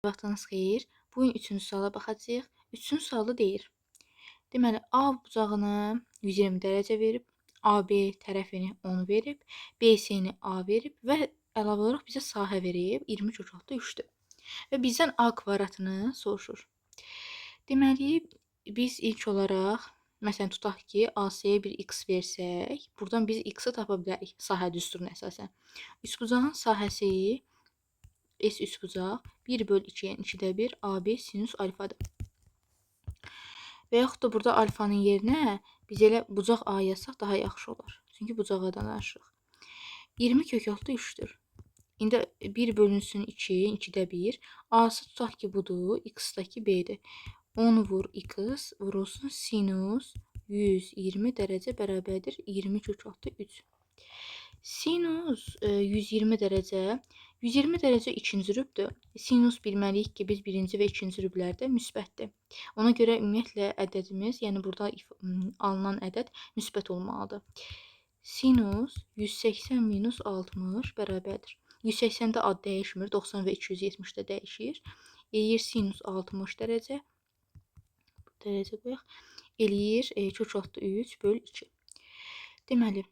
Vaxtınız xeyir. Bugün üçüncü suala baxacağıq. Üçüncü sualda deyir. Deməli, A bucağını 120 dərəcə verib, AB tərəfini 10 verib, BC-ni A verib və əlavə olaraq bizə sahə verib 20 kök altı 3-dür. Və bizdən A kvadratını soruşur. Deməli, biz ilk olaraq, məsələn, tutaq ki, AC-yə bir x versək, buradan biz x-i tapa bilərik sahə düsturuna əsasən. Üçbucağın sahəsi S üçbucaq 1 böl 2, yəni 2-də 1 AB sinus alfadır. Və yaxud da burada alfanın yerinə biz elə bucaq A yazsaq daha yaxşı olar. Çünki bucağa danışırıq. 20 kök altı 3-dür. İndi 1 bölünsün 2, 2-də 1. A-sı tutaq ki budur, x-dakı B-dir. 10 vur x vurulsun sinus 120 dərəcə bərabərdir 20 kök altı 3. Sinus 120 dərəcə, 120 dərəcə ikinci rübdür. Sinus bilməliyik ki, biz birinci və ikinci rüblərdə müsbətdir. Ona görə ümumiyyətlə ədədimiz, yəni burada alınan ədəd müsbət olmalıdır. Sinus 180 minus 60 bərabərdir. 180-də ad dəyişmir, 90 və 270-də dəyişir. Eləyir sinus 60 dərəcə, dərəcə qoyaq, eləyir kök altı 3 böl 2. Deməli,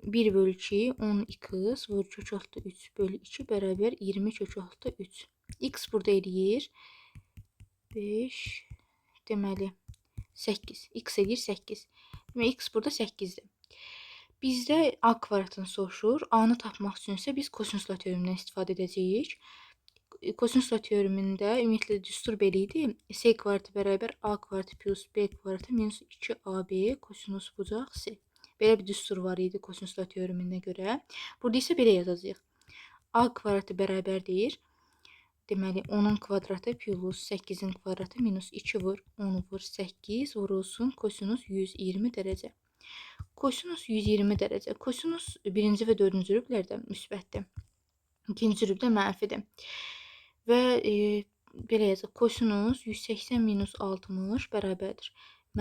1 böl 2, 10x vur kök altı 3 böl 2 bərabər 20 kök altı 3. X burada eləyir 5, deməli, 8. X eləyir 8. Deməli, X burada 8-dir. Bizdə A kvadratını soruşur. A-nı tapmaq üçün isə biz kosinuslar teoremindən istifadə edəcəyik. Kosinuslar teoremində ümumiyyətlə düstur belə idi. S kvadratı bərabər A kvadratı plus B kvadratı minus 2AB kosinus bucaq S. Belə bir düstur var idi kosinuslar teoreminə görə. Burada isə belə yazacağıq. A kvadratı bərabər deyir. Deməli, 10-un kvadratı plus 8-in kvadratı minus 2 vur 10 vur 8 vurulsun kosinus 120 dərəcə. Kosinus 120 dərəcə. Kosinus birinci və dördüncü rüblərdə müsbətdir. İkinci rübdə mənfidir. Və belə yazaq. Kosinus 180 minus 60 bərabərdir.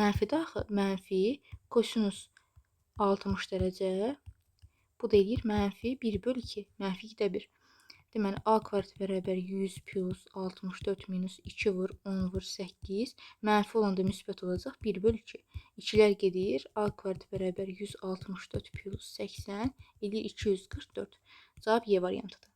Mənfidir axı. Mənfi kosinus 60 dərəcə. Bu da eləyir mənfi 1 böl 2. Mənfi 2-də 1. Deməli, A kvadratı bərabər 100 plus 64 minus 2 vur 10 vur 8. Mənfi olanda müsbət olacaq 1 böl 2. İkilər gedir. A kvadratı bərabər 164 plus 80 eləyir 244. Cavab Y variantıdır.